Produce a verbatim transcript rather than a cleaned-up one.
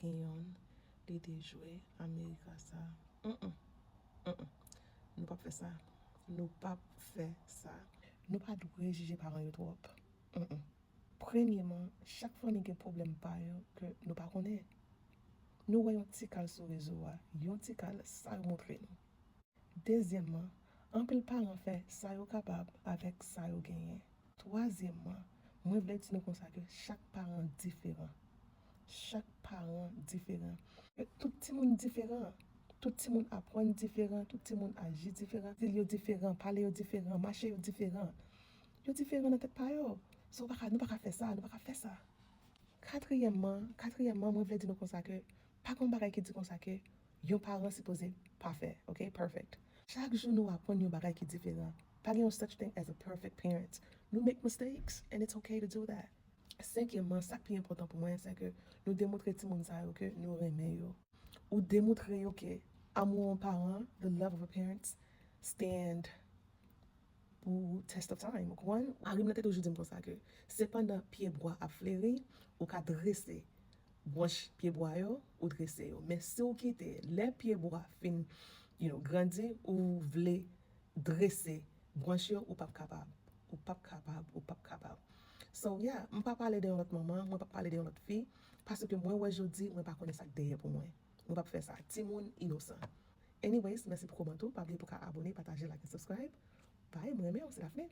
Yon, li te jwe Amerika sa. Mm-mm. Mm-mm. Nou p ap fè sa. Nou p ap fè sa. Nou pa dwe jije paran yo twòp. Mm-mm. Premyeman, chak fanmi gen pwoblèm pa yo ke nou pa konnen. Nou wè yon ti kal sou rezo a, yon ti kal, sa yo montre nou. Dezyèmman, anpil paran fè sa yo kapab avèk sa yo genyen. Twazyèmman, mwen vle di nou konsa ke chak paran diferan. Chak paran diferan. E tout timoun diferan. Tout timoun aprann diferan, tout timoun aji diferan. Stil yo diferan, pale yo diferan, mache yo diferan. Yo diferan nan tèt pa yo. So, w pa ka, nou pa ka fè sa, nou pa ka fè sa. Katriyèmman, katriyèmman, mwen vle di nou konsa ke pa gen yon bagay ki di konsa ke yon paran sipoze pafè, ok? Perfect. Chak jou nou aprann yon bagay ki diferan. Pa gen yon such thing as a perfect parent. Nou make mistakes, and it's okay to do that. Senkyèmman, sa k pi enpòtan pou mwen, se ke nou demontre timoun sa yo ke nou renmen yo. Ou demontre yo ke amour yon paran, the love of a parent, stand pou test of time, ou konprann? Mari m nan te toujou di m konsa ke se pandan pye bwa ap fleri, ou ka drese branch pye bwa yo, ou drese yo. Men si w kite, lè pye bwa fin, you know, grandi, ou vle drese branch yo, ou p ap kapab. Ou p ap kapab, ou p ap kapab. So, yeah, m pa pale de yon lòt manman, mwen pa pale de yon lòt fi, paske mwen wè jodi, mwen pa konnen sa k dèyè pou mwen. Mwen p ap fè sa. Timoun inosan. Anyways, mèsi pou kòmantè w. Pa bliye pou ka abone, pataje, like and subscribe. Bye, mwen renmen w, se Daphné.